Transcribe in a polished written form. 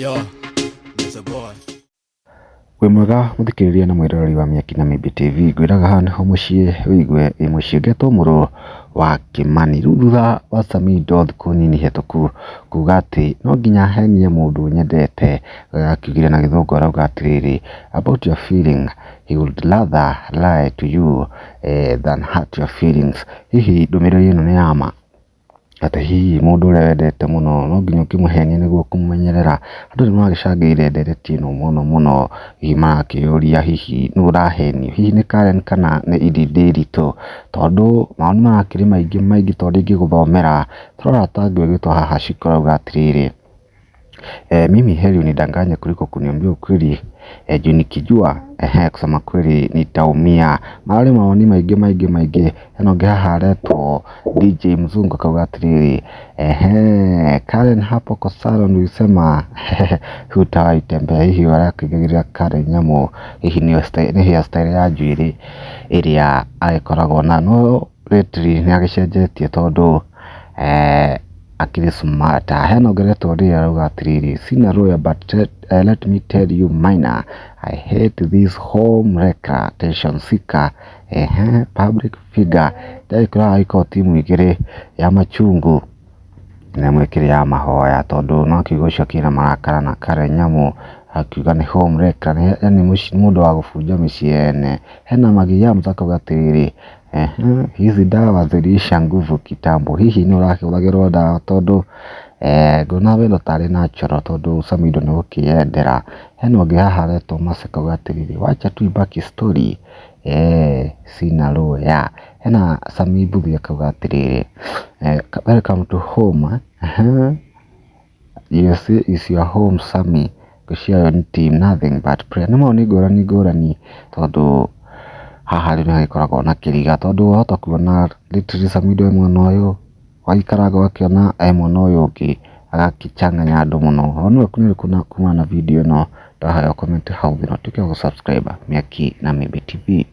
Yo, Mr. Boy. Wĩ mwega mũthikĩrĩria na mwĩroreri wa Mĩaki na Mĩmbi TV, ngwĩraga haha nĩho mũciĩ wĩigue wĩ mũciĩ ngetwo mũrũ wa Kĩmani. Rĩu thutha wa Samido thikũ nini hetũku kuga atĩ no nginya henie mũndũ nyendete, akiugire na gĩthũngũ arauga atĩrĩrĩ, about your feeling he would rather lie to you than hurt your feelings. Hihi ndũmĩrĩri ĩno nĩ ya ma? Atĩ hihi mũndũ ũrĩa wendete mũno no nginya ũkĩmũhenie nĩguo kũmũmenyerera. Andũ nĩ maragĩcangĩire ndereti ĩno mũno mũno, hihi marakĩũria hihi nũ ũrahenio, hihi nĩ Karen kana nĩ Edday Ndiritu, tondũ mawoni marakĩrĩ maingĩ maingĩ ta ũrĩa ingĩgũthomera, tũrora ta ngwĩgĩtwo haha Shiko arauga atĩrĩrĩ, mimi heri unidanganye kuliko kuniambia ukweli, juu nikijua kusema kweli nitaumia. Mararĩ mawoni maingĩ maingĩ maingĩ, hena ũngĩ haha aretwo DJ Mzungu akauga atĩrĩrĩ, Karen hapo kwa salon ulisema hutawahi tembea. Hihi arakĩigagĩrĩra Karen nyamũ, hihi nĩ hairstyle ya njuĩrĩ ĩrĩa agĩkoragwo nayo, no lately nĩ agĩcenjetie tondũ akĩrĩ smart. Hena ũngĩ aretwo Ray arauga atĩrĩrĩ, sina lawyer but let me tell you Maina, I hate this home wrecker, attention seeker, public figure. Ndagĩkorwo agĩkorwo timu igĩrĩ ya machungu na ĩmwe ĩkĩrĩ ya mahoya tondũ no akiuga ũcio akĩrĩ na marakara na Karen Nyamu akiuga nĩ home wrecker, yaani mũndũ wa gũbunja mĩciĩ ene. Hena Maggie Yams akauga atĩrĩrĩ, hizi dawa ziliisha nguvu kitambo. Hihi nĩ ũrakĩhũthagĩrwo ndawa tondũ nguona wĩna tarĩ natural tondũ Samido nĩ gũkĩyendera. Hena ũngĩ haha aretwo Mercy akauga atĩrĩrĩ, wacha tu ibaki story, sina lawyer. Hena Sami Mbuthi akauga atĩrĩrĩ, welcome to home, USA is your home Sami, ngwĩciria nĩ team nothing but prayer. Nĩ mawoni ngũrani ngũrani tondũ haha rĩu nĩ hagĩkoragwo na kĩriga tondũ wahota kuona literally Samido e mwena ũyũ, waikaranga ũgakĩona e mwena ũyũ ũngĩ agakĩchanganya andũ mũno. Woni waku nĩ ũrĩkũ kumana na video ĩno? Ndahoya comment hau thĩ na ũtuĩke wa gũ subscribe Mĩaki na Mĩmbi TV.